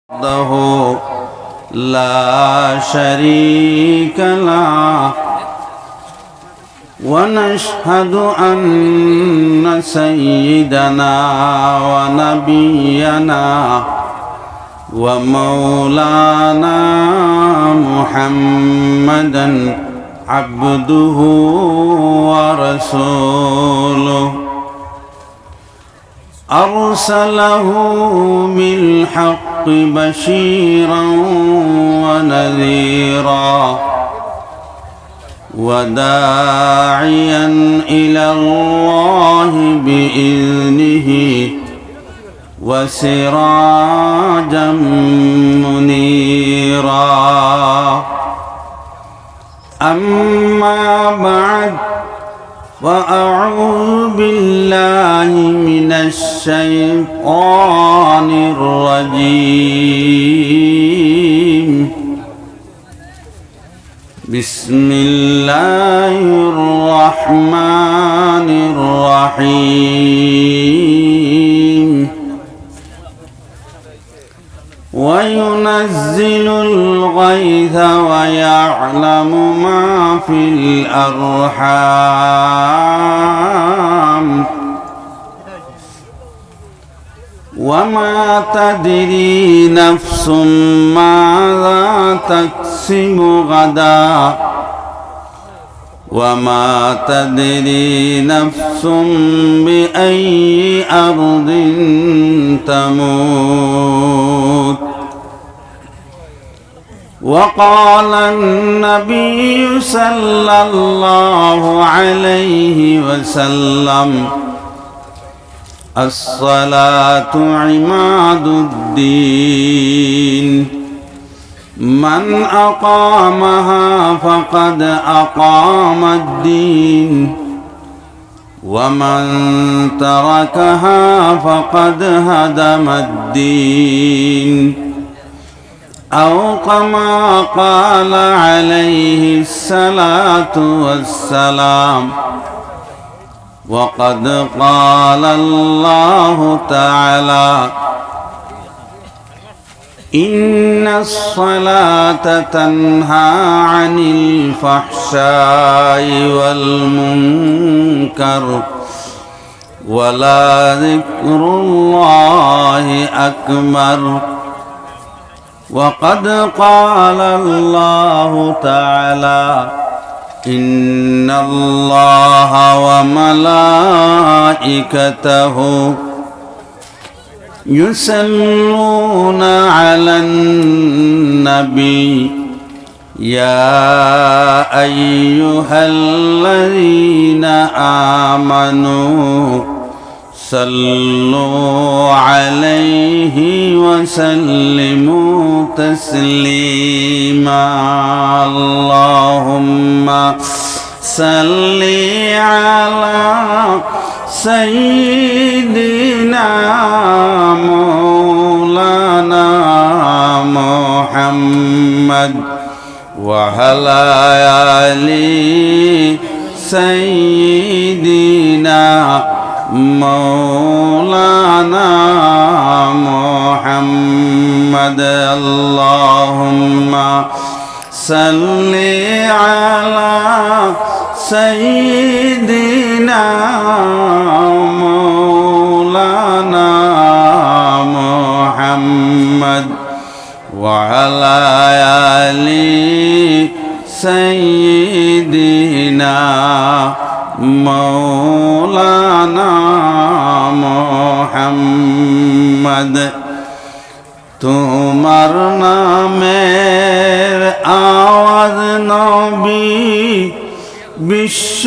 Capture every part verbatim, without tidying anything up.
وحده لا شريك له، ونشهد أن سيدنا ونبينا ومولانا محمدا عبده ورسوله، أرسله بالحق بشيرا ونذيرا، وداعيا إلى الله بإذنه، وسراجا منيرا. أما بعد، فأعوذ بالله من الشيطان الرجيم. بسم الله الرحمن الرحيم. وينزل الغيث ويعلم ما في الأرحام، وما تدري نفس ماذا تكسب غدا، وما تدري نفس بأي أرض تموت. وقال النبي صلى الله عليه وسلم: الصلاة عماد الدين، من أقامها فقد أقام الدين، ومن تركها فقد هدم الدين، أو كما قال عليه الصلاة والسلام. وقد قال الله تعالى: إن الصلاة تنهى عن الفحشاء والمنكر، ولذكر الله أكبر. وقد قال الله تعالى: إن الله وملائكته يصلون على النبي، يا أيها الذين آمنوا صلوا عليه وسلموا تسليما. اللهم صل على سيدنا مولانا محمد وعلى آل سيدنا مولانا محمد. اللهم صل على سيدنا مولانا محمد وعلى آل سيدنا مولانا محمد। তোমার নামের আওয়াজ নবী বিশ্ব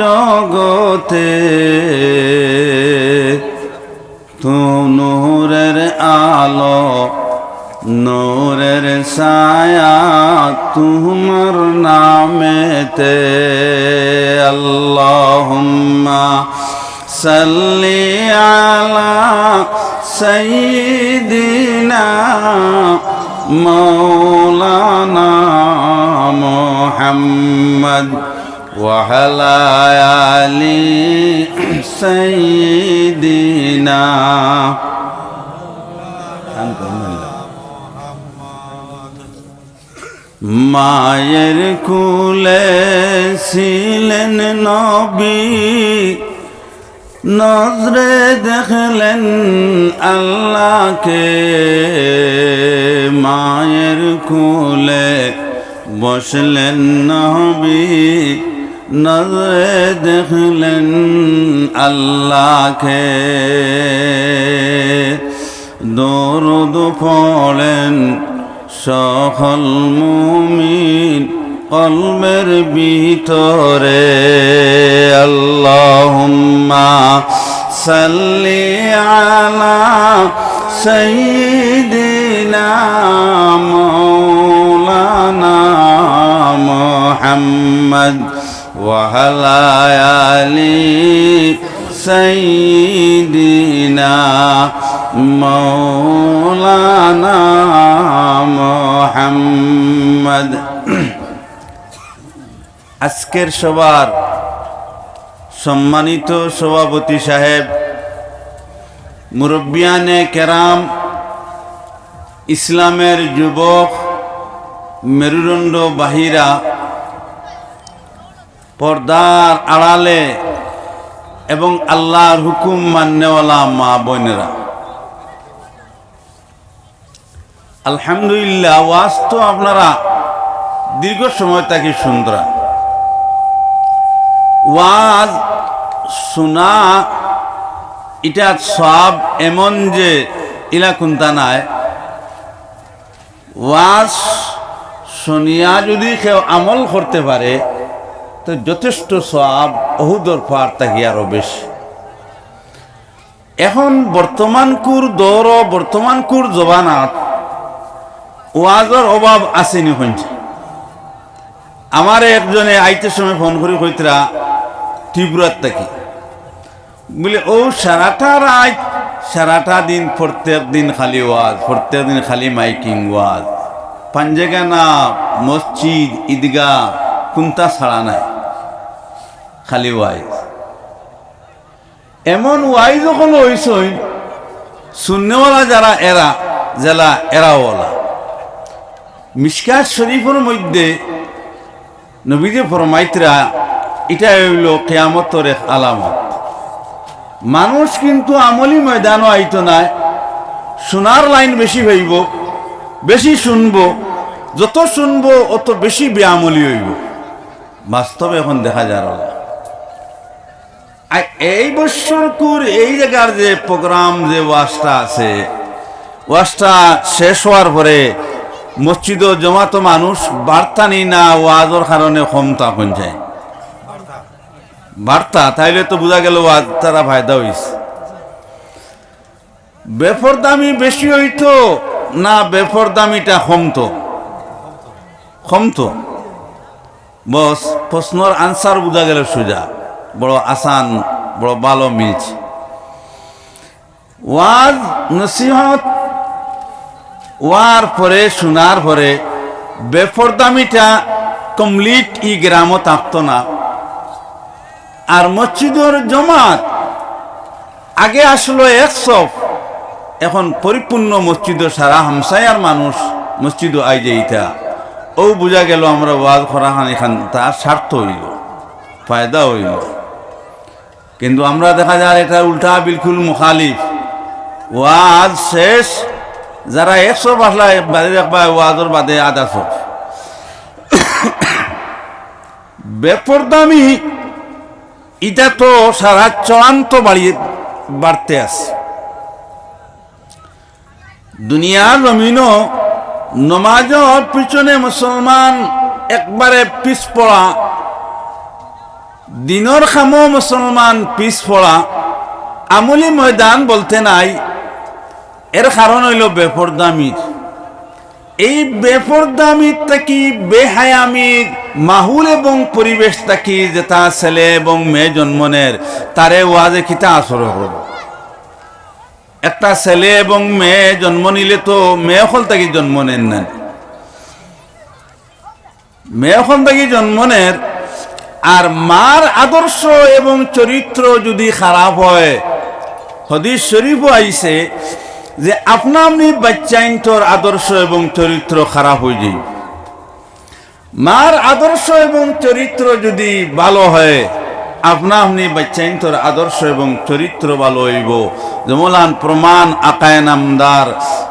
জগতে, তো নূরের আলো, নূরের ছায়া তোমার নামেতে। আল্লাহুম্মা সাল্লি আলা সাইয়্যিদিনা মাওলানা মুহাম্মদ وعلى آل سيدنا। মায়ের কোলে ছিলেন নবী, নজরে দেখলেন আল্লাহকে। মায়ের কোলে বসলেন নবী, নজরে দেখলেন আল্লাহকে। দরুদ পড়েন সকল মুমিন কলবের ভিতরে। আল্লাহুম্মা সাল্লি আলা সাইয়্যিদিনা মাওলানা মুহাম্মদ ওয়া আলা আলি সাইয়্যিদিনা মাওলানা মুহাম্মদ। আজকের সভার সম্মানিত সভাপতি সাহেব, মুরব্বিয়ানে কেরাম, ইসলামের যুবক, মেরুদণ্ড বাহীরা, পর্দার আড়ালে এবং আল্লাহর হুকুম মাননেওয়ালা মা বোনেরা, আলহামদুলিল্লাহ, ওয়াজ তো আপনারা দীর্ঘ সময় থাকি শুনরা। ওয়াজ শুনা ইটা সওয়াব এমন যে ইলা কুন্তা নাই। ওয়াজ শুনিয়া যদি কেউ আমল করতে পারে, তো যথেষ্ট সওয়াব উহুদর পাহাড় থাকি আরো বেশি। এখন বর্তমানকুর দৌর, বর্তমানকুর জমানাত ওয়াজর অভাব আছেনি কইনচা? আমারে একজনে আইতে সময় ফোন করি কইতরা ত্রিপুরার থাকি, বুলে, "ও সারাটা রাইত, সারাটা দিন, প্রত্যেক দিন খালি ওয়াজ, প্রত্যেক দিন খালি মাইকিং ওয়াজ, পাঞ্জেগানা, মসজিদ, ঈদগাহ, কুন্তা ছাড়া নাই, খালি ওয়াজ।" এমন ওয়াইজ অকল অইছইন, শুননেওয়ালা যারা এরা, যেলা এরাও অলা। মিশকাত শরীফর মধ্যে নবীজি ফরমাইতরা, ইটা অইলো কিয়ামতর এক আলামত। মানুষ কিন্তু আমলি ময়দানো আইতো নায়, শুনার লাইন বেশি পাইবো, বেশি শুনবো, যত শুনবো অত বেশি বেআমলি অইবো। বাস্তবে এখন দেখা যার অলা। আর এই বছরকুর এই জাগার যে প্রোগ্রাম, যে ওয়াজটা আছে, ওয়াজটা শেষ অওয়ার পরে মসজিদো জমাতো মানুষ বাড়তা নি না ওয়াজর কারণে কমতা কইনচায়? বাড়তা, তাইলে তো বুঝা গেল ওয়াজ তারা ফায়দা অইছে। বেপরদামি বেশি অইতো না বেপরদামিটা কমতো? কমতো। বস, প্রশ্নর আনসার বুঝা গেল সোজা, বড় আসান, বড় ভালো মিলছে। ওয়াজ নসিহত অওয়ার পরে, শুনার পরে বেপরদামিটা complete ই গ্রামো থাকতো না। আর মসজিদর জমাত আগে আসলো এক সফ, এখন পরিপূর্ণ মসজিদো সারা হামসায়ার মানুষ মসজিদো আই যাইতা। অউ বুঝা গেল আমরা ওয়াজ করাখান এখান তার স্বার্থ অইলো, ফায়দা অইলো। কিন্তু আমরা দেখা যার এটা উল্টা, বিলকুল মুখালিফ। ওয়াজ শেষ, যারা এক সফ আসলা বাদে দেখবা ওয়াজর বাদে আধা সফ। বেপরদামি ইটা তো সারা চূড়ান্ত বাড়ি-, বাড়তে আছে। দুনিয়ার জমিনো নমাজর পিছনে মুসলমান একবারে পিছপড়া, দিনর কামো মুসলমান পিছপড়া, আমলি ময়দান বলতে নাই। এর কারণ অইলো বেপরদামির। এই বেপরদামির থাকি, বেহায়ামির মাহুল এবং পরিবেশ থাকি যেটা ছেলে এবং মেয়ে জন্ম নের, তারে ওয়াজে কিতা আসর করবো? একটা ছেলে এবং মেয়ে জন্ম নিলে তো মেয়ে অকল থাকি জন্ম নের না, মেয়ে অকল থাকি জন্ম নের। আর মার আদর্শ এবং চরিত্র যদি খারাপ হয়, হাদিস শরীফো আইছে যে আপনা আপনি বাচ্চাইন্তর আদর্শ এবং চরিত্র খারাপ অই যায়। মার আদর্শ এবং চরিত্র যদি ভালো হয়, আপনা আপনি বাচ্চাইন্তর আদর্শ এবং চরিত্র ভালো অইবো। যেমন প্রমাণ আকায়ে নামদার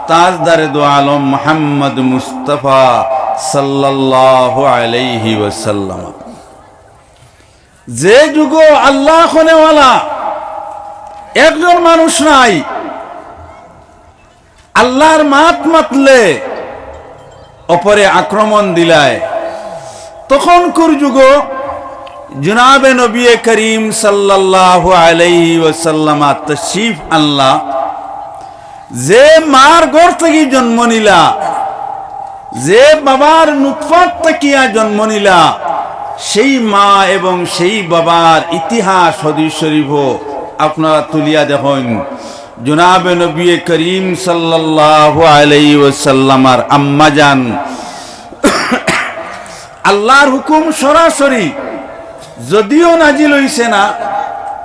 তাজদারে দু আলম মুহাম্মদ মুস্তাফা সাল্লাল্লাহু আলাইহি ওয়াসাল্লাম। যে যুগো আল্লাহ খনেওয়ালা একজন মানুষ নাই, আল্লাহর মাত মাতলে অপরে আক্রমণ দিলায়, তখনকুর যুগো জনাবে নবী করিম সাল্লাল্লাহু আলাইহি ওয়াসাল্লাম তশরিফ আনলা। যে মার গর্ভ থাকি জন্ম নিলা, যে বাবার নুতফাত থাকিয়া জন্ম নিলা, সেই মা এবং সেই বাবার ইতিহাস হাদিস শরীফো আপনারা তুলিয়া দেখইন। জনাবে নবী করিম সাল্লাল্লাহু আলাইহি ওয়াসাল্লামর আম্মাজান আল্লাহর হুকুম সরাসরি যদিও নাজিল অইছে না,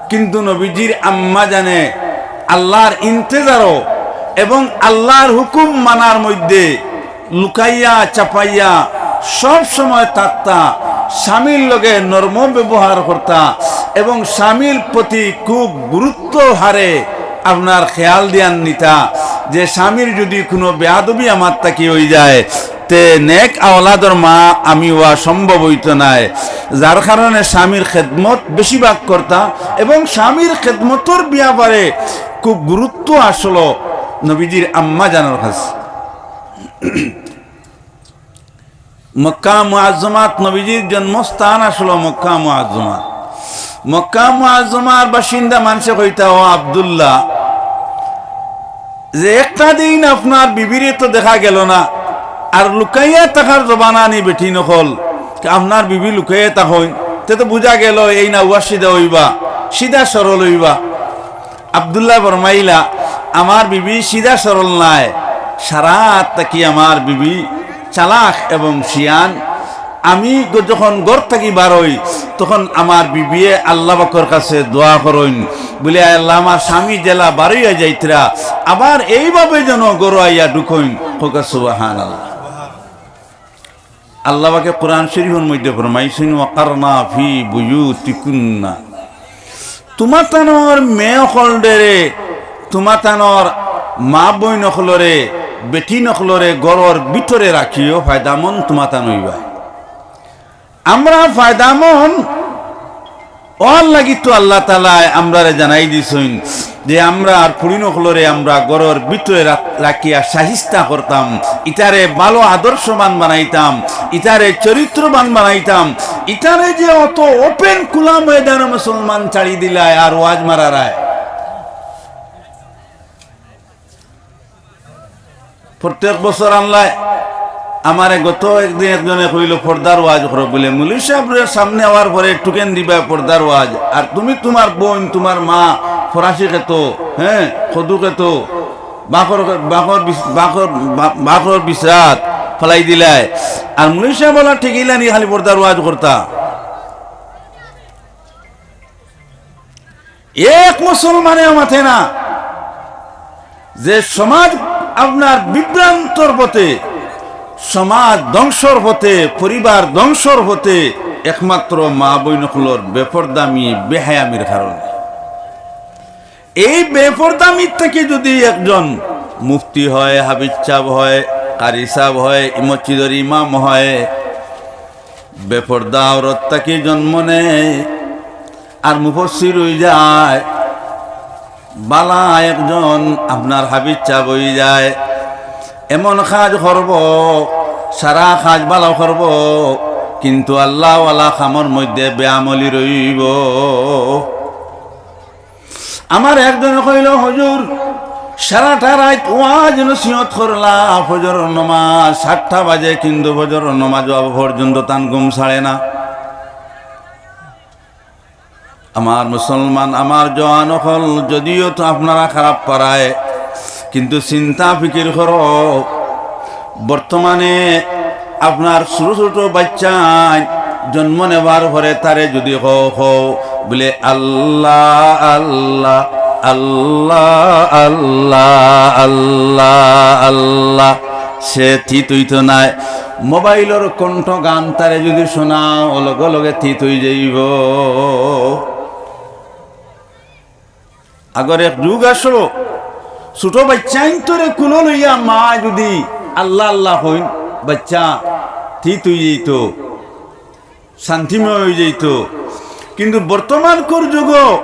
কিন্তু নবীজির আম্মাজানে আল্লাহর ইন্তেজারো এবং আল্লাহর হুকুম মানার মধ্যে লুকাইয়া চাপাইয়া সব সময় থাকতা, স্বামীর লগে নরম ব্যবহার করতা এবং স্বামীর প্রতি খুব গুরুত্ব হারে আপনার খেয়াল দিয়ান নিতা, যে স্বামীর যদি কুনু বেয়াদবি আমার থাকি অইযায়, তে নেক আওলাদর মা আমি অওয়া সম্ভব অইতো নায়, যার কারণে স্বামীর খেদমত বেশিরভাগ করতা এবং স্বামীর খেদমতর ব্যাপারে খুব গুরুত্ব আসলো নবীজির আম্মাজানর কাছে। মক্কা মুআজ্জমাত নবীজির জন্মস্থান আসলো মক্কা মুআজ্জমাত। মক্কা মুআজ্জমার বাসিন্দা মানষে কইতা, "ও আব্দুল্লাহ, যে একটা দিন আপনার বিবিরে তো দেখা গেল না, আর লুকাইয়া থাকার জমানা নি বেটিন অকল, আপনার বিবি লুকাইয়া থাকইন, তে তো বুঝা গেল এইন অওয়া সিধা অইবা, সিধা সরল অইবা।" আব্দুল্লাহ ফরমাইলা, "আমার বিবি সিধা সরল নায়, সারা থাকি আমার বিবি চালাক এবং শিয়ান। আমি গ-, যখন ঘর থাকি বারই, তখন আমার বিবিয়ে আল্লাহ পাকর কাছে দোয়া করইন, বুলে, 'আয় আল্লাহ, আমার স্বামী যেলা বারইয়া যাইতরা, আবার এইভাবে যেন ঘরো আইয়া ঢুকইন।'" কউক্কা সুবহানাল্লাহ। আল্লাহ পাকে কোরআন শরীফর মধ্যে ফরমাইছইন, "ওয়াকারনা ফি বুয়ুতিকুন্না।" তুমাতানর মেয়ে অকলরে, তুমাতানর মা বইন অকলরে, বেটিন অকলরে ঘরর ভিতরে রাখিও, ফায়দামন্দ তুমাতান অইবা। আমরা ফায়দামন্দ অওয়ার লাগি তো আল্লাহ তাআলায় আমরারে জানাই দিছইন যে আমরা আর ফুড়িন অকলরে আমরা ঘরর ভিতরে রা-, রাখিয়া শাহিস্তা করতাম, ইতারে ভালো আদর্শবান বানাইতাম, ইতারে চরিত্রবান বানাইতাম, ইতারে যে অত open খোলা ময়দানে মুসলমান ছাড়ি দিলায় আর ওয়াজ মারারায়। প্রত্যেক বছর আনলায় আমারে গত একদিন একজনে কইলো, "পর্দার ওয়াজ করো," বুলে, "মৌলভী সাবরে সামনে আওয়ার পরে টুকেন দিবা পর্দার ওয়াজ, আর তুমি তুমার বইন, তুমার মা ফরাসি খেতো, হ্যাঁ, কদু খেতো, বাখর, বাখর বিস-, বাখর, বা-, বাখর বিছরাত ফালাই দিলায়, আর মৌলভী সাব অলা ঠেকিলা নি খালি পর্দার ওয়াজ করতা।" এক মুসলমানেও মাতে না যে সমাজ আপনার বিভ্রান্তর পথে, সমাজ ধ্বংসর পথে, পরিবার ধ্বংসর পথে একমাত্র মা বইন অকলর বেপরদামি, বেহায়ামির কারণে। এই বেপরদামি থাকি যদি একজন মুফতি হয়, হাফিজ সাব হয়, কারি সাব হয়, ই মসজিদর ইমাম হয়, বেপর্দা আওরত থাকি জন্ম নেয়, আর মুফাসসির অইযায়, বালা একজন আপনার হাফিজ সাব অইযায়, এমন কাজ করবো, সারা কাজ ভালা করবো, কিন্তু আল্লাহ ওয়ালা কামর মধ্যে বেআমলি রইবো। আমার একজনে কইলো, "হুজুর, সারাটা রাইত ওয়াজ নসিহত করলা, ফজরর নমাজ সাতটা বাজে, কিন্তু ফজরর নমাজ অওয়া পর্যন্ত তান ঘুম ছাড়ে না।" আমার মুসলমান, আমার জওয়ান অকল, যদিও তো আপনারা খারাপ পারায়, কিন্তু চিন্তা ফিকির করো, বর্তমানে আপনার ছোট ছোট বাইচ্চাইন জন্ম নেবার পরে তারে যদি কও, কও বুলে, "আল্লাহ, আল্লাহ, আল্লাহ, আল্লাহ, আল্লাহ, আল্লাহ", সে থিত অইতো নায়। মোবাইলর কণ্ঠ গান তারে যুদি শোনাও, লগে লগে তিত অইযাইবো। আগর এক যুগ আছলো, ছুটো বাইচ্চাইন্তরে কুলো লইয়া মা যুদি আল্লা আল্লা কইন, বাইচ্চা তিত অইযাইতো, শান্তিময় অইযাইতো। কিন্তু বর্তমানকুর যুগো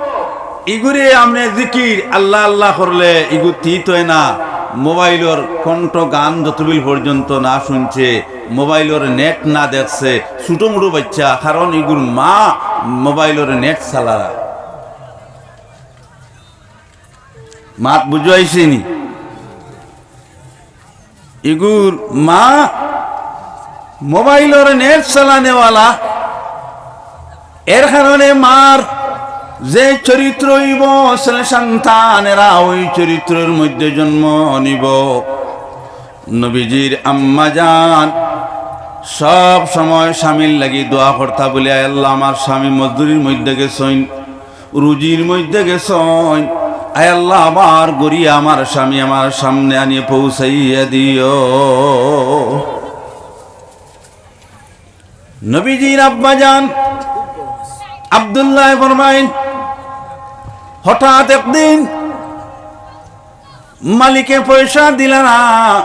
ইগুরে আমনে জিকির আল্লা আল্লা করলে ইগু তিত অয় না। মোবাইলর কণ্ঠ গান যতবিল পর্যন্ত না শুনছে, মোবাইলর নেট না দেখছে, ছুটো মুটো বাইচ্চা, কারণ ইগুর মা মোবাইলর নেট চালারা। মাত বুঝাইছি নি? ইগুর মা মোবাইলর নেট চালানেওয়ালা, এর কারণে মার যে চরিত্র অইবো, ছেলে সন্তানেরা ওই চরিত্রর মধ্যে জন্ম নিবো। নবীজির আম্মা জান সব সময় স্বামীর লাগি দোয়া করতা বলে, "আয় আল্লাহ, আমার স্বামী মজদুরির মধ্যে গেছইন, রুজির মধ্যে গেছইন, আয় আল্লাহ, আবার ঘুরিয়া আমার স্বামী আমার সামনে আনিয়া পৌঁছাইয়া দিও।" নবীজির আব্বাজান আব্দুল্লাহ ফরমাইন, হঠাৎ একদিন মালিকে পয়সা দিলা না,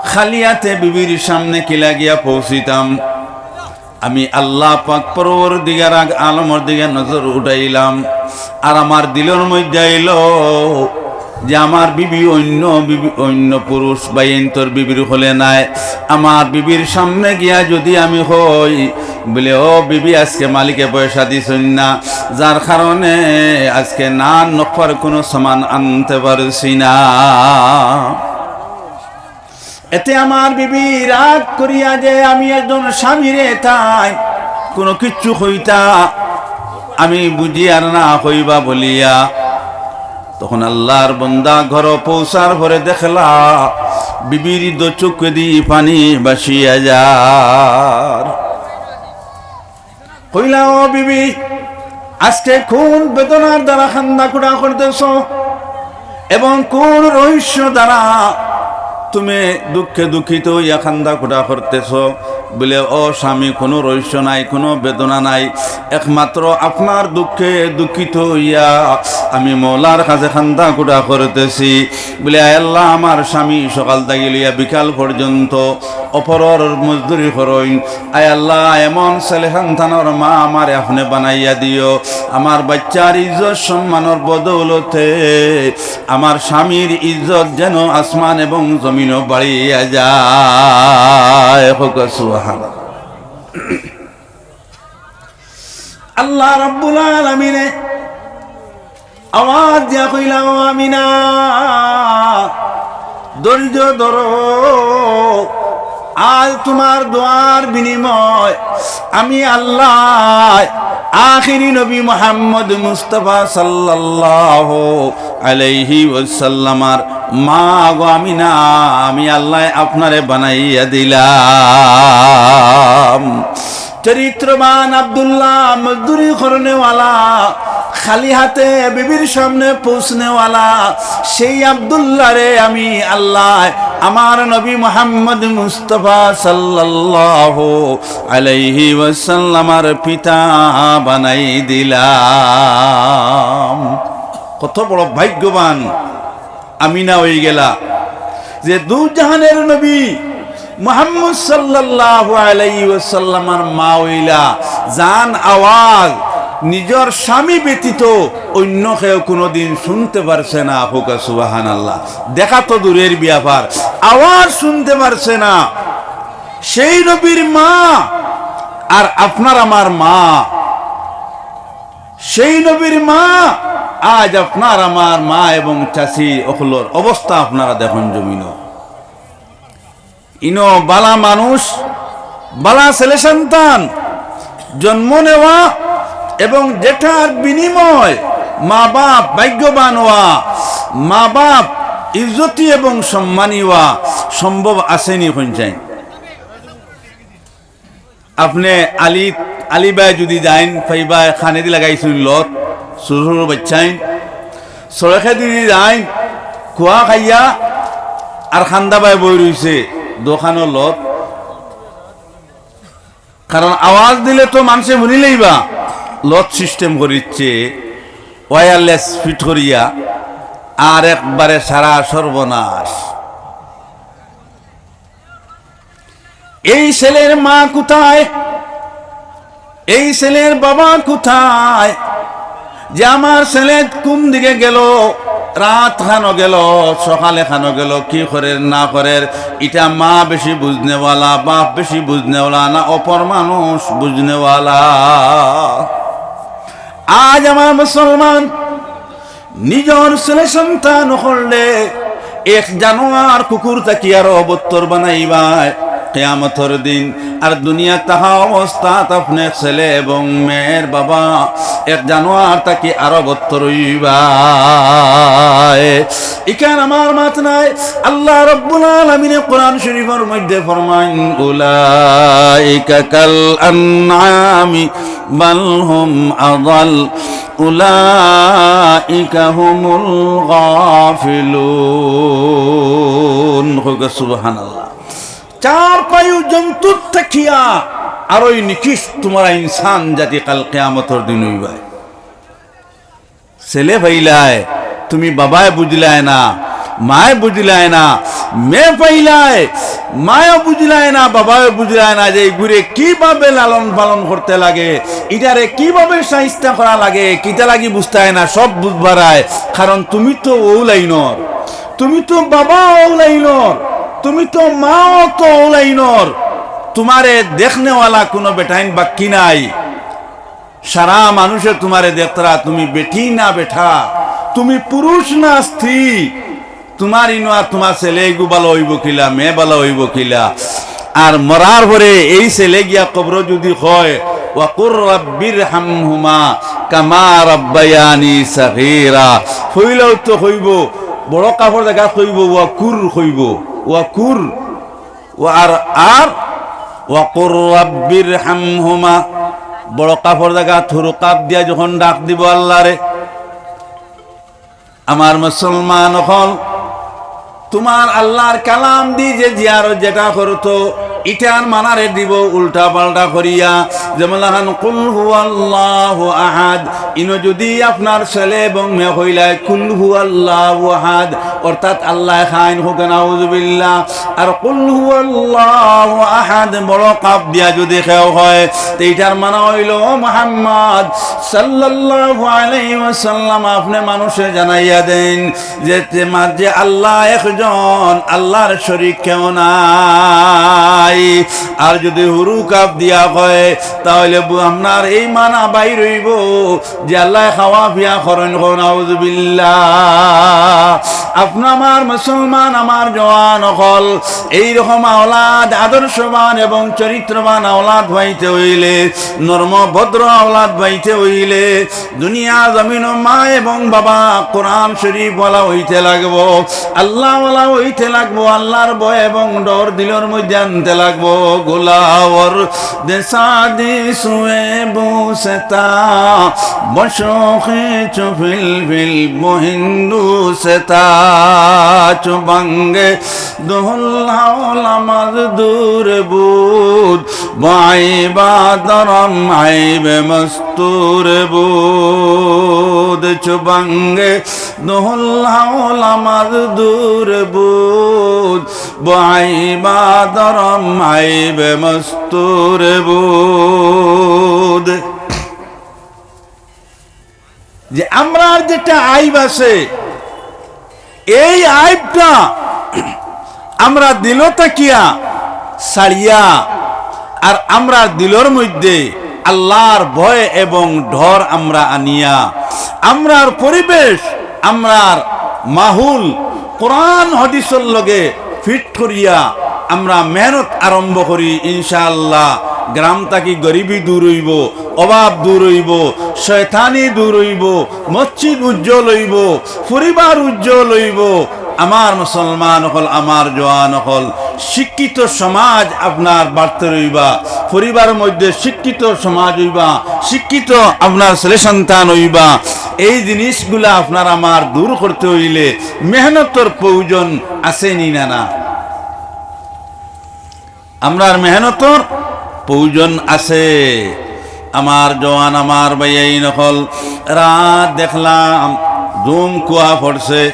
খালি হাতে বিবির সামনে কিলা গিয়া পৌঁছিতাম? আমি আল্লাহ পাক পরওয়ারদিগার আলমর দিকে নজর উঠাইলাম, আর আমার দিলর মধ্যে আইলো যে আমার বিবি অন্য বিবি, অন্য পুরুষ বাইন্তর বিবির হলে নাই। আমার বিবির সামনে গিয়া যুদি আমি কই, বলে, "ও বিবি, আজকে মালিকে পয়সা দিছইন না, যার কারণে আজকে নান নকফার কুনু সামান আনতে পারছি না।" এতে আমার বিবি রাগ করিয়া যে আমি একজন স্বামীরে তাই কুনু কিচ্ছু কইতা, আমি বুঝিয়ার না কইবা বলিয়া। তখন আল্লাহর বন্দা ঘরো পৌঁছার পরে দেখলা বিবির দু চউখেদি পানি ভাসিয়া যার। কইলা, "ও বিবি, আজকে কুন বেদনার দ্বারা কান্দা কুটা করতেছ এবং কুন রহস্য দ্বারা তুমি দুঃখে দুঃখিত অইয়া কান্দা কুটা করতেছ?" বলে, "ও স্বামী, কুনু রহস্য নাই, কুনু বেদনা নাই, একমাত্র আপনার দুঃখে দুঃখিত অইয়া আমি মওলার কাছে কান্দা কুটা করতেছি।" বলে, "আয় আল্লাহ, আমার স্বামী সকাল থাকি লইয়া বিকাল পর্যন্ত অপরর মজদুরি করইন। আয় আল্লাহ, এমন ছেলে সন্তানর মা আমারে আপনে বানাইয়া দিও। আমার বাইচ্চার ইজ্জত সম্মানর বদৌলতে আমার স্বামীর ইজ্জত যেন আসমান এবং জমিনও বাড়িয়া যায়।" কউক্কা সুবহানাল্লাহ। আল্লাহ রাব্বুল আলামিনে আওয়াজ দিয়া কইলা, "ও আমিনা, ধৈর্য ধরো, আজ তুমার দোয়ার বিনিময় আমি আল্লাহ আখেরি নবী মুহাম্মদ মুস্তাফা সাল্লাল্লাহু আলাইহি ওয়াসাল্লামর মা গো আমিনা, আমি আল্লাহ আপনারে বানাইয়া দিলাম।" চরিত্রবান আব্দুল্লাহ, মজদুরি করনেওয়ালা, খালি হাতে বিবির সামনে পৌঁছনেওয়ালা, সেই আব্দুল্লাহরে আমি আল্লাহ আমার নবী মুহাম্মদ মুস্তাফা সাল্লাল্লাহু আলাইহি ওয়াসাল্লামর পিতা বানাই দিলাম। কত বড় ভাগ্যবান আমিনা অইগেলা, যে দুজাহানের নবী মুহাম্মদ সাল্লাল্লাহু আলাইহি ওয়াসাল্লামর মা অইলা, যান আওয়াজ নিজর স্বামী ব্যতীত অইন্য কেউ কুনুদিন হুনতে পারছে না। কউক্কা সুবহানাল্লাহ। দেখা তো দূরের ব্যাপার, আওয়াজ হুনতে পারছে না। সেই নবীর মা আর আপনার আমার মা, সেই নবীর মা, আজ আপনার আমার মা এবং চাচি অকলর অবস্থা আপনারা দেখইন জমিনো। ইনো বালা মানুষ, বালা ছেলে সন্তান জন্ম নেওয়া এবং যেটার বিনিময় মা বাপ ভাগ্যবান হওয়া, মা বাপ ইজ্জতি এবং সম্মানী হওয়া সম্ভব আছেনি কইন চাইন? আপনে আলি, আলিবায় যুদি যাইন, পাইবায় কানেদি লাগাইছইন লত, ছুরু ছুরু বাইচ্চাইন। সড়কেদি যাইন, কুয়া খাইয়া আর কান্দাবায় বই রইছে, দুখানো লত। কারণ আওয়াজ দিলে তো মানষে হুনিলাইবা। লত সিস্টেম করিচ্ছে, ওয়্যারলেস ফিট করিয়া, আর একবারে সারা সর্বনাশ। এই ছেলের মা কোথায়? এই ছেলের বাবা কোথায়? যে আমার ছেলে কোন দিকে গেল, রাত খানো গেল, সকালে খানো গেল, কি করের না করের, ইটা মা বেশি বুঝনেওয়ালা, বাপ বেশি বুঝনেওয়ালা, না অপর মানুষ বুঝনেওয়ালা? আজ আমার মুসলমান নিজর ছেলে সন্তান অকলরে এক জানোয়ার কুকুর থাকি আরো বত্তর বানাইবায় কিয়ামতর দিন। আর দুনিয়াত থাকা অবস্থাত আপনে ছেলে এবং মেয়ের বাবা এক জানোয়ার থাকি আরো বত্তর অইবায়। ইখান আমার মাত নায়, আল্লাহ রাব্বুল আলামিনে কোরআন শরীফর মধ্যে ফরমাইন, "উলাইকা কাল আনআমি বাল হুম আদাল।" উলাইকা হুমুল গাফিলুন। কউক্কা সুবহানাল্লাহ। চার পায়ু জন্তুর থাকিয়া আরোই নিকৃষ্ট তুমরা ইনসান জাতি কাল কিয়ামতর দিন অইবায়। ছেলে পাইলায়, তুমি বাবায় বুঝলায় না, মায় বুঝলায় না, মেয়ে পাইলায়, মায়ও বুঝলায় না, বাবায়ও বুঝলায় না যে ইগুরে কিভাবে লালন পালন করতে লাগে, ইটারে কিভাবে শায়েস্তা করা লাগে, কিতা লাগি বুঝতায় না, সব বুঝবার আয়। কারণ তুমি তো অউ লাইনর, তুমি তো বাবা অউ লাইনর, তুমি তো মাও তো অউ লাইনর। তুমারে দেখনেওয়ালা কুনু বেটাইন বাক্কি নাই। সারা মানুষে তুমারে দেখতরা, তুমি বেটি না বেটা, তুমি পুরুষ না স্ত্রী, তুমার ইনো আর তুমার ছেলে ইগু ভালা অইবো কিলা, মেয়ে ভালা অইবো কিলা। আর মরার পরে এই ছেলে গিয়া কবরো যুদি কয়, "ওয়াকুর রাব্বির হামহুমা কামা রাব্বায়ানি সাগীরা", কইলেও তো কইবো, বড় কাফর জাগাত কইবো, "ওয়াকুর" কইবো, "ওয়াকুর।" ও আর, আর, "ওয়াকুর রাব্বির হামহুমা", বড় কাফর জাগাত হুরু কাফ দিয়া যখন ডাক দিবো আল্লারে, আমার মুসলমান অকল, তুমার আল্লার কালাম দি যে জিয়ারত যেটা করতো, ইটার মানারে দিবো উল্টা পাল্টা করিয়া। যেমন লাখান কুল হুয়াল্লাহু আহাদ, ইনো যুদি আপনার ছেলে এবং মেয়ে কইলায় কুল হুয়াল্লাহু আহাদ, অর্থাৎ আল্লায় খাইন, কউক্কা নাউজুবিল্লাহ। আর কুল হুয়াল্লাহু আহাদ বড় কাফ দিয়া যুদি কেউ কয়, তে ইটার মানা অইলো, ও মুহাম্মদ সাল্লাল্লাহু আলাইহি ওয়াসাল্লাম, আপনে মানুষরে জানাইয়া দেইন যে, যে মা-, যে আল্লা একজন, আল্লার শরিক কেউ নাই। আর যুদি হুরু কাফ দিয়া কয়, তা অইলে বু-, আপনার এই মানা বাইর অইবো যে আল্লায় খাওয়া পিয়া করইন, কউক্কা নাউজুবিল্লাহ। আপনে আমার মুসলমান, আমার জওয়ান অকল, এই রকম আওলাদ, আদর্শবান এবং চরিত্রবান আওলাদ পাইতে অইলে, নরম ভদ্র আওলাদ পাইতে অইলে, দুনিয়া জমিনো মা এবং বাবা কোরআন শরিফওয়ালা অইতে লাগবো, আল্লাওয়ালা অইতে লাগবো, আল্লার ভয় এবং ডর দিলর মধ্যে আনতে লাগবো। গোলাওর দেশাদি সুয়ে বুসেতা, বশোখে চু ফিল ফিল বহিন্দু সেতা, চু বাঙ্গে দুহুল হাওলা মজদুর বুদ, বাই বাদরম আইবে মস্তুর বুদ, চু বাঙ্গে দুহুল হাওলা মজদুর বুদ, বাই বাদরম আইবে মস্তুর বুদ। যে আমরার যেটা আইব আছে, এই আইবটা আমরা দিল থাকিয়া ছাড়িয়া, আর আমরার দিলর মধ্যে আল্লার ভয় এবং ডর আমরা আনিয়া, আমরার পরিবেশ, আমরার মাহুল কোরআন হাদিসর লগে ফিট করিয়া আমরা মেহনত আরম্ভ করি, ইনশাআল্লাহ গ্রাম থাকি গরিবি দূর অইবো, অভাব দূর অইবো, শয়তানি দূর অইবো, মসজিদ উজ্জ্বল অইবো, পরিবার উজ্জ্বল অইবো। আমার মুসলমান অকল, আমার জওয়ান অকল, শিক্ষিত সমাজ আপনার বাড়তে রইবা, পরিবারর মধ্যে শিক্ষিত সমাজ অইবা, শিক্ষিত আপনার ছেলে সন্তান অইবা। এই জিনিসগুলা আপনার আমার দূর করতে অইলে মেহনতর প্রয়োজন আছে নি না, না? আমরার মেহনতর প্রয়োজন আছে। আমার জওয়ান, আমার ভাইয়াইন অকল, রাত দেখলাম জুম কুয়া পড়ছে,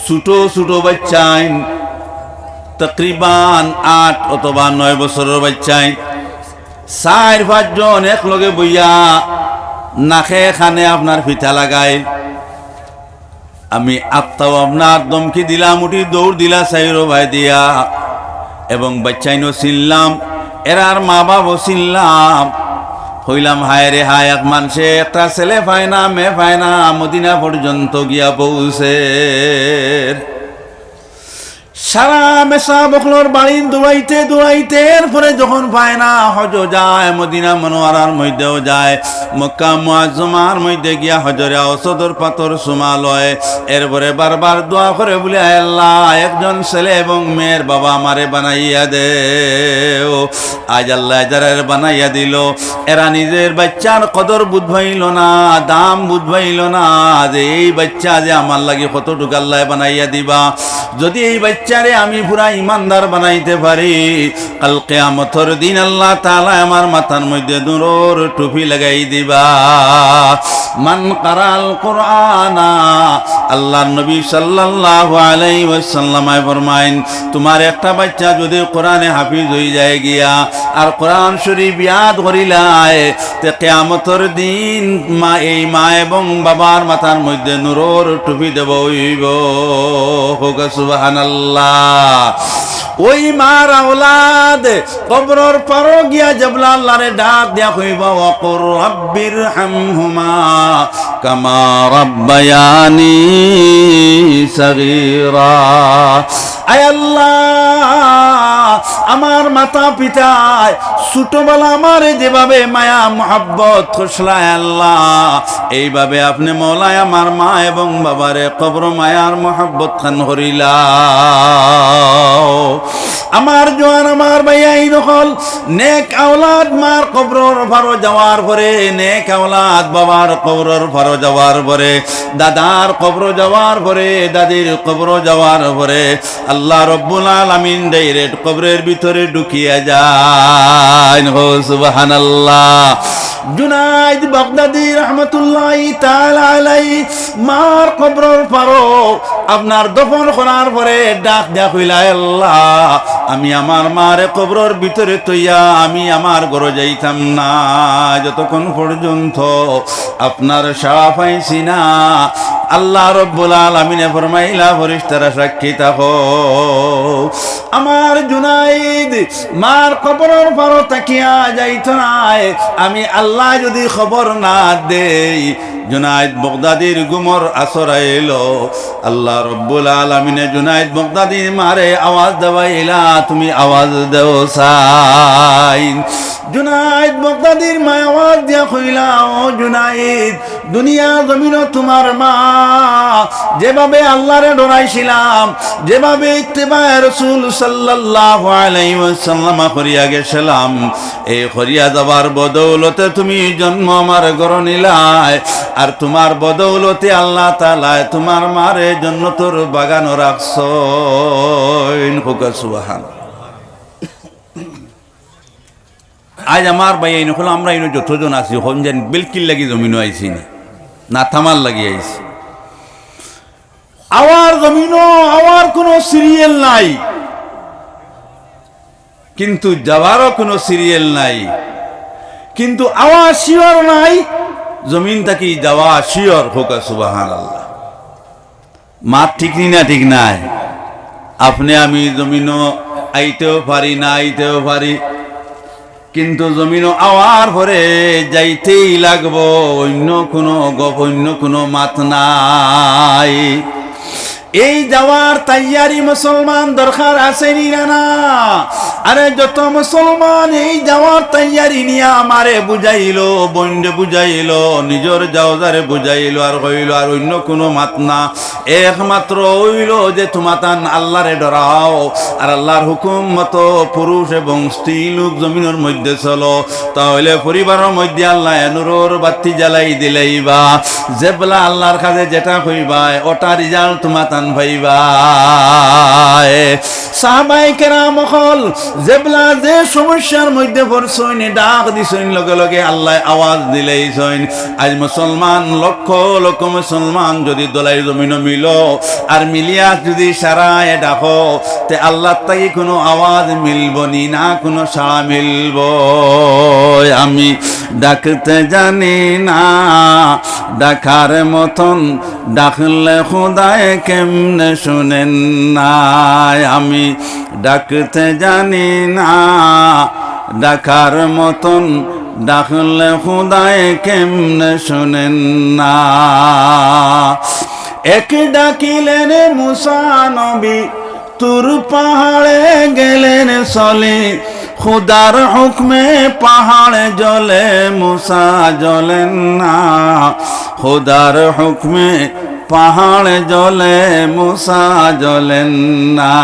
ছোট ছোট বাচ্চাইন, তকরিবান আট অথবা নয় বছরর বাচ্চাইন, চাইর পাঁচজন একলগে বইয়া নাকে কানে আপনার ফিতা লাগাইল। আমি আত্তাও আপনার ধমকি দিলাম, উঠি দৌড় দিলা চাইরো বায় দিয়া, এবং বাচ্চাইনও চিনলাম, এরার মা বাপও চিনলাম। কইলাম, হায় রে হায়, এক মানষে একটা ছেলে পায় না, মেয়ে পায় না, মদিনা পর্যন্ত গিয়া পৌঁছের। সারা মেসাব অকলর বাড়িত দৌড়াইতে দৌড়াইতে এরপরে যখন পায় না, হজও যায়, মদিনা মনোয়ারার মধ্যেও যায়, মক্কা মুআজ্জমার মধ্যে গিয়া হজরে আসওয়াদর পাথর চুমা লয়, এরপরে বারবার দোয়া করে বলে, "আয় আল্লাহ, একজন ছেলে এবং মেয়ের বাবা আমারে বানাইয়া দেও।" আজ আল্লায় যারারে বানাইয়া দিল, এরা নিজের বাচ্চার কদর বুঝ পাইল না, দাম বুঝ পাইল না, যে এই বাচ্চা যে আমার লাগি কতটুক আল্লায় বানাইয়া দিবা। যদি এই বাচ্চারে আমি পুরা ইমানদার বানাইতে পারি, কাল কিয়ামতর দিন আল্লাহ তাআলায় আমার মাথার মধ্যে নূরর টুপি লাগাই দিবা। মান কারাল কুরআনা, আল্লাহর নবী সাল্লাল্লাহু আলাইহি ওয়াসাল্লামে ফরমাইন, তোমার একটা বাচ্চা যদি কোরআনে হাফিজ হই যায় গিয়া, আর কোরআন শরীফ ইয়াদ করিলায়, তে কিয়ামতর দিন মা, এই মা এবং বাবার মাথার মধ্যে নূরর টুপি দেওয়া অইবো। কউক্কা সুবহানাল্লাহ। ওই মার আওলাদ কবরর পারো গিয়া যেবলা আল্লাহরে ডাক দিয়া কইবা, "ওয়াকুর রাব্বির হামহুমা কামা রাব্বায়ানি সগীরা।" আয় আল্লাহ, আমার মাতা পিতায় ছোটবেলা আমারে যেভাবে মায়া মহব্বত করছিলা, আয় আল্লাহ, এইভাবে আপনে মওলায় আমার মা এবং বাবারে কবর মায়ার মহব্বত খান করিলাও। আমার জওয়ান, আমার ভাইয়াইন অকল, নেক আওলাদ মার কবরর পারো যাওয়ার পরে, নেক আওলাদ বাবার কবরর পারো যাওয়ার পরে, দাদার কবরো যাওয়ার পরে, দাদির কবরো যাওয়ার পরে, আল্লাহ রব্বুল আলামিন direct কবরের ভিতরে ঢুকিয়া যাইন। হো সুবহানাল্লাহ। জুনাইদ বাগদাদি রহমতুল্লাহি তাআলা আলাইহি মার কবরর পারো আপনার দফন করার পরে ডাক দিয়া কইলা, "আল্লাহ, আমি আমার মারে কবরর ভিতরে থইয়া আমি আমার ঘরো যাইতাম না, যতক্ষণ পর্যন্ত আপনার সাড়া পাইছি না।" আল্লাহ রব্বুল আলামিনে ফরমাইলা, "ফিরিস্তারা সাক্ষী থাকো।" আমার জুনাইদ মার কবরর পারো থাকিয়া যাইতো নায়, আমি আল্লাহ যদি খবর না দেই। জুনাইদ বাগদাদির ঘুমর আসর আইলো, আল্লাহ রব্বুল আলামিনে জুনাইদ বাগদাদির মারে আওয়াজ দেওয়াইলা, "তুমি আওয়াজ দেও চাইন।" জুনাইদ বাগদাদির মায় আওয়াজ দিয়া কইলা, "ও জুনাইদ, দুনিয়া জমিনো তোমার মা, যেভাবে আল্লাহরে ডরাইছিলাম, যেভাবে ইত্তেবায়ে রাসূল সাল্লাল্লাহু আলাইহি ওয়াসাল্লাম করিয়া গেছিলাম, এই করিয়া যাবার বদৌলতে তুমি জন্ম আমার ঘরো নিলায়, আর তোমার বদৌলতে আল্লাহ তাআলায় তোমার মারে জন্নতর বাগানো রাখছইন।" কউক্কা সুবহান। আজ আমার ভাইয়াইন অকল, আমরা ইনো যতজন আছি, হন যেন বেলকির লাগি জমিনো আইছি নি, না থামার লাগি আইছি। আওয়ার জমিনো আওয়ার কোনো serial নাই, কিন্তু যাওয়ারও কোনো serial নাই, কিন্তু আওয়া sure নাই, জমিন থাকি যাওয়া sure। কউক্কা সুবহানাল্লাহ। মাত ঠিক নি না ঠিক নায়? আপনে আমি জমিনো আইতেও পারি, না আইতেও পারি, কিন্তু জমিনো আওয়ার পরে যাইতেই লাগবো, অন্য কোনো গপ, অন্য কোনো মাত নাই। এই যাওয়ার তৈয়ারি মুসলমান দরকার আছে নি না, না? আরে যত মুসলমান এই যাওয়ার তৈয়ারি নিয়া আমারে বুঝাইলো, বইনরে বুঝাইলো, নিজর জাওজারে বুঝাইলো, আর কইলো আর অন্য কোনো মাত না, একমাত্র অইলো যে তুমাতান আল্লাহরে ডরাও, আর আল্লাহর হুকুম মতো পুরুষ এবং স্ত্রী লোক জমিনর মধ্যে চলো, তাহলে পরিবারর মধ্যে আল্লায় নূরর বাতি জ্বালাই দিলাইবা। যেবলা আল্লাহর কাছে যেটা কইবায়, ওটা result তুমাতান পাইবায়। সাহাবায়ে কেরাম অকল যেবলা যে সমস্যার মধ্যে পড়ছইন, ডাক দিছইন, লগে লগে আল্লায় আওয়াজ দিলাইছইন। আইজ মুসলমান, লক্ষ লক্ষ মুসলমান যদি ধলাই জমিনো মিলো, আর মিলিয়া যদি সারায় ডাকো, তে আল্লার থাকি কুনু আওয়াজ মিলবো নি, না কুনু সাড়া মিলবো। আমি ডাকতে জানি না ডাকার মতন, ডাকলে খোদায় কেমনে শুনেন না। আমি ডাকতে জানি না ডাকার মতন, ডাকলে খোদায় কেমনে শুনেন না। এক ডাকিলেন মুসা নবী, তুর পাহাড়ে গেলেন চলি, খোদার হুকমে পাহাড় জ্বলে, মুসা জ্বলেন না। খোদার হুকমে পাহাড় জ্বলে, মুসা জ্বলেন না।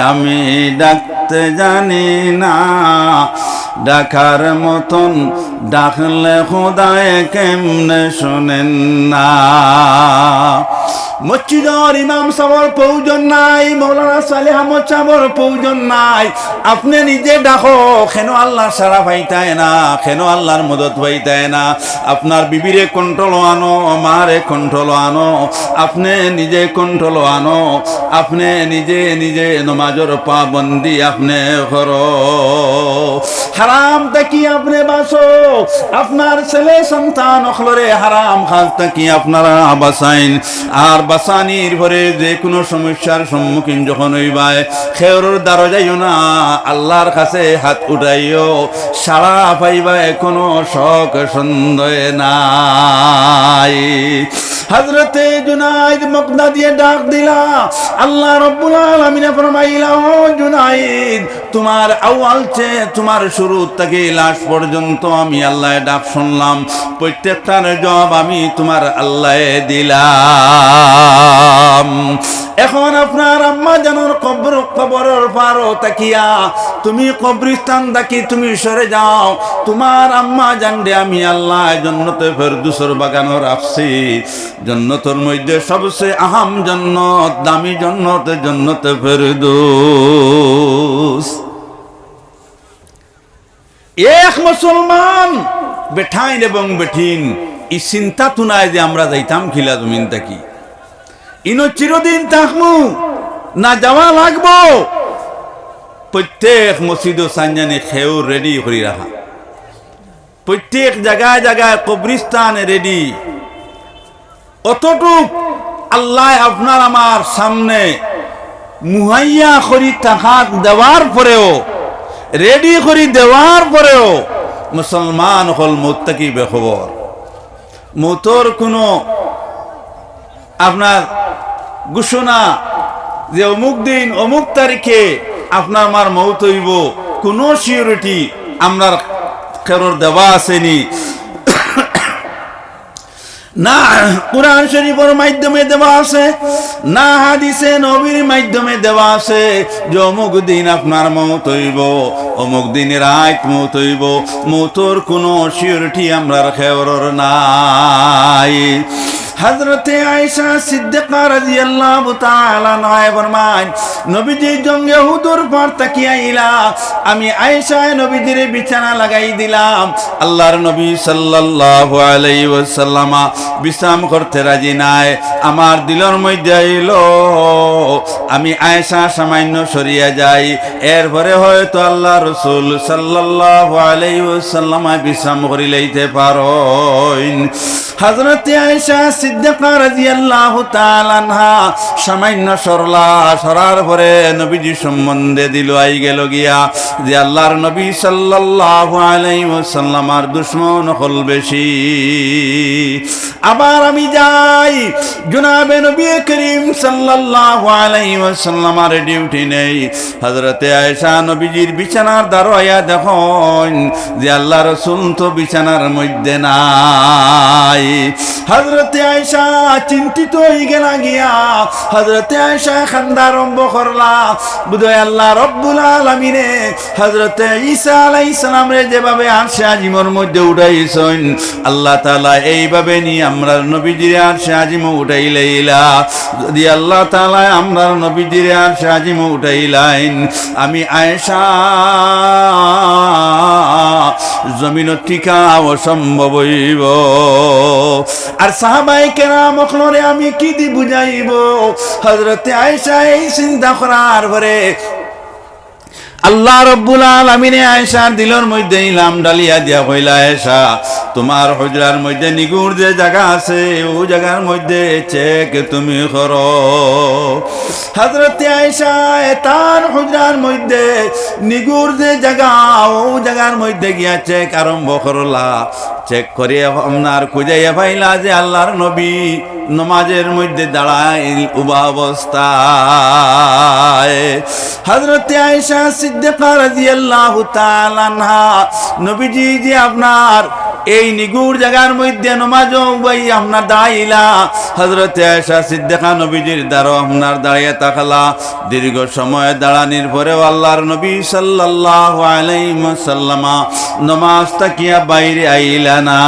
আমি ডাকতে জানি না ডাকার মতন, ডাকলে খোদায় কেমনে শুনেন না। মসজিদর ইমাম সাবর প্রয়োজন নাই, মৌলানা সালেহ আহমদ সাবর প্রয়োজন নাই। আপনে নিজে ডাকো, কেন আল্লার সাড়া পাইতায় না, কেন আল্লার মদত পাইতায় না? আপনার বিবিরে কন্ট্রোলো আনো, মারে কন্ট্রোলো আনো, আপনে নিজে কন্ট্রোলো আনো, আপনে নিজে নিজে নমাজর পাবন্দি আপনে করো। হারাম থাকি আপনে বাঁচো, আপনার ছেলে সন্তান অকলরে হারাম কাজ থাকি আপনারা বাঁচাইন। আর বাঁচানির পরে যে কুনু সমস্যার সম্মুখীন যখন অইবায়, কেউরর দ্বারো যাইও না, আল্লার কাছে হাত উঠাইও, সাড়া পাইবায়, কুনু শক সন্দেহ নাই। হযরতে জুনাইদ বাগদাদিয়ে ডাক দিলা, আল্লাহ রাব্বুল আলামিনে ফরমাইলা, "ও জুনাইদ, তুমার আউয়াল চে, তুমার শুরু থাকি লাস্ট পর্যন্ত আমি আল্লায় ডাক শুনলাম, প্রত্যেকটার জবাব আমি তুমার আল্লায় দিলাম। এখন আপনার আম্মা জানর কবর, কবরর পারো থাকিয়া তুমি কবরস্থান থাকি তুমি সরে যাও, তুমার আম্মা জানরে আমি আল্লায় জন্নতে ফেরদৌসর বাগানো রাখছি।" জন্নতর মধ্যে সবচে আহাম জন্নত, দামি জন্নত, জন্নতে ফেরদৌস। এক মুসলমান বেটাইন এবং বেটিন ই চিন্তাত নাই যে আমরা যাইতাম কিলা জমিন থাকি, ইনো চিরদিন থাকমু না যাওয়া লাগবো। প্রত্যেক মসজিদো সাঞ্জানি খেউ রেডি করি রাখা, প্রত্যেক জাগায় জাগায় কবরস্থানে রেডি। অতটুক আল্লায় আপনার আমার সামনে মুহাইয়া করি থাকাত দেওয়ার পরেও, রেডি করি দেওয়ার পরেও মুসলমান অকল মউত থাকি বেখবর। মউতর কুনু আপনার ঘোষণা যে অমুক দিন অমুক তারিখে আপনার আমার মউত অইবো, কুনু সিউরিটি আমরার কেউরর দেওয়া আছে নি? না কোরআন শরীফর মাধ্যমে দেওয়া আছে, না হাদিসে নবীর মাধ্যমে দেওয়া আছে যে অমুক দিন আপনার মউত অইবো, অমুক দিন রাইত মউত অইবো। মউতর কুনু সিউরিটি আমরার কেউরর নাই। হযরতে আয়েশা সিদ্দিকা রাদিয়াল্লাহু তাআলা আনহা ফরমাইন, নবীজি জঙ্গে উহুদর পার থাকি আইলা, আমি আয়েশায় নবীজিরে বিছানা লাগাই দিলাম। আল্লাহর নবী সাল্লাল্লাহু আলাইহি ওয়াসাল্লামা বিশ্রাম করতে রাজি নায়। আমার দিলর মধ্যে আইলো, আমি আয়েশা সামান্য সরিয়া যাই, এরপরে হয়তো আল্লাহর রাসূল সাল্লাল্লাহু আলাইহি ওয়াসাল্লামা বিশ্রাম করিলাইতে পারইন। হযরতে আয়েশা সিদ্দিকা রাদিয়াল্লাহু তাআলা আনহা সামান্য সরলা, সরার পরে নবীজি সম্বন্ধে দিল আই গেল গিয়া যে আল্লাহর নবী সাল্লাল্লাহু আলাইহি ওয়াসাল্লামর দুশমন অকল বেশি। আবার আমি যাই, জনাবে নবী করিম সাল্লাল্লাহু আলাইহি ওয়াসাল্লামর ডিউটি নেই। হযরতে আয়েশা নবীজির বিছানার দ্বারো আইয়া দেখইন যে আল্লাহর রাসূল তো বিছানার মধ্যে নাই। হযরতে আয়েশা চিন্তিত অইগেলা গিয়া, হযরতে আয়েশায় কান্দা আরম্ভ করলা। বুঝায় আল্লাহ রব্বুল আলামিনে হযরতে ঈসা আলাইহিস সালামরে যেভাবে আরশে আজিমর মধ্যে উঠাইছইন, আল্লাহ তাআলা এইভাবে নি আমরার নবীজিরে আরশে আজিমো উঠাইলাইলা। যদি আল্লাহ তাআলা আমরার নবীজিরে আরশে আজিমো উঠাইলাইন, আমি আয়েশা জমিনো টিকা অসম্ভব অইবো। আর সাহাবায়ে কেরাম অকলরে আমি কিদি বুঝাইবো? হযরতে আয়েশা এই চিন্তা করার পরে আল্লাহ রব্বুল আলামিনে আয়েশার দিলর মধ্যে ইলহাম ঢালিয়া দিয়া কইলা, "আয়েশা, তুমার হুজরার মধ্যে নিগুর যে জাগা আছে, অউ জাগার মধ্যে check তুমি করো।" হযরতে আয়েশায় তান হুজরার মধ্যে নিগুর যে জাগা, অউ জাগার মধ্যে গিয়া check আরম্ভ করলা। Check করিয়া আপনার খুঁজাইয়া পাইলা যে আল্লাহর নবী নমাজের মধ্যে দাঁড়াইল উবা অবস্থায়। হযরতে আয়েশা সিদ্দিকা রাদিয়াল্লাহু তাআলা আনহা নবীজি যে আপনার এই নিগুর জাগার মধ্যে নমাজো উবাই আপনার দাঁড়াইলা। হযরতে আয়েশা সিদ্দিকা নবীজির দ্বারো আপনার দাঁড়াইয়া থাকলা। দীর্ঘ সময় দাঁড়ানির পরেও আল্লাহর নবী সাল্লাল্লাহু আলাইহি ওয়াসাল্লামা নমাজ থাকিয়া বাইরে আইলা না।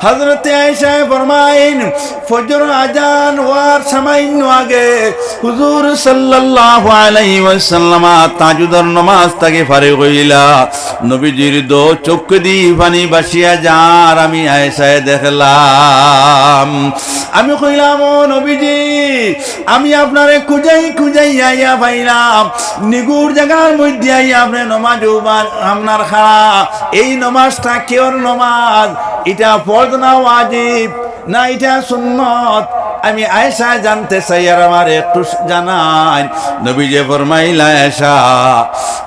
হযরতে আয়েশায় ফরমাইন, ফজর আজান অওয়ার সামান্য আগে হুজুর সাল্লাল্লাহু আলাইহি ওয়াসাল্লামা তাহাজ্জুদর নমাজ থাকি ফারিগ অইলা। নবীজির দো চউখদি পানি ভাসিয়া যার, আমি আয়েশায় দেখলাম। আমি কইলাম, "ও নবীজি, আমি আপনারে খুঁজাই খুঁজাই আইয়া পাইলাম, নিগুর জাগার মধ্যে আইয়া আপনে নমাজ উবান, আপনার খাড়া, এই নমাজটা কিওর নমাজ? ইটা ফরজ না ওয়াজিব, না ইটা সুন্নত? আমি আয়েশায় জানতে চাই, আর আমারে একটু জানাইন।" নবীজি ফরমাইলা, "আয়েশা,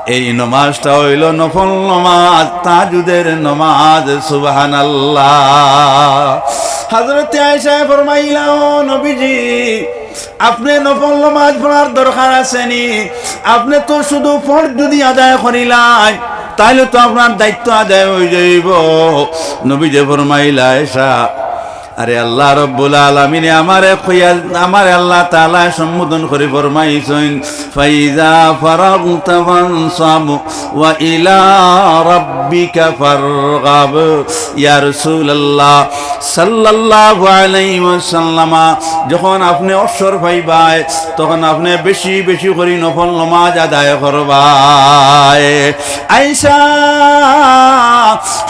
এই নমাজটা অইলো নফল নমাজ, তাহাজ্জুদের নমাজ।" সুবহানাল্লাহ। হযরতে আয়েশায় ফরমাইলা, "ও নবীজি, আপনে নফল নমাজ পড়ার দরকার আছে নি? আপনে তো শুধু ফরজ যদি আদায় করিলাইন, তাইলে তো আপনার দায়িত্ব আদায় অইযাইবো।" নবীজি ফরমাইলা, "আয়েশা, আরে আল্লাহ রব্বুল আলামিনে আমারে কইয়া, আমারে আল্লাহ তাআলায় সম্বোধন করি ফরমাইছইন, 'ফাইজা ফারাগতা ফানসাব ওয়া ইলা রাব্বিকা ফারগাব।'" ইয়া রাসূলুল্লাহ সাল্লাল্লাহু আলাইহি ওয়াসাল্লামা, যখন আপনে অবসর পাইবায়, তখন আপনে বেশি বেশি করি নফল নমাজ আদায় করবায়। আয়েশা,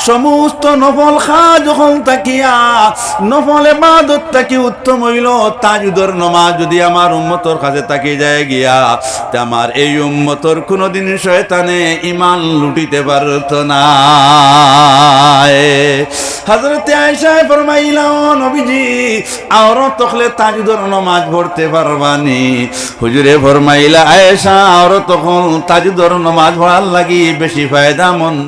সমস্ত নফল কাজ যখন থাকিয়া, নফল ইবাদত থাকি উত্তম অইলো তাহাজ্জুদর নমাজ। যদি আমার উম্মতর কাছে থাকি যায় গিয়া, তে আমার এই উম্মতর কুনুদিন শয়তানে ঈমান লুটিতে পারতো নায়। হযরতে আয়েশায় ফরমাইলা, "ও নবীজি, আওরত অকলে তাহাজ্জুদর নমাজ পড়তে পারবা নি?" হুজুরে ফরমাইলা, "আয়েশা, আওরত অকল তাহাজ্জুদর নমাজ পড়ার লাগি বেশি ফায়দামন্দ।"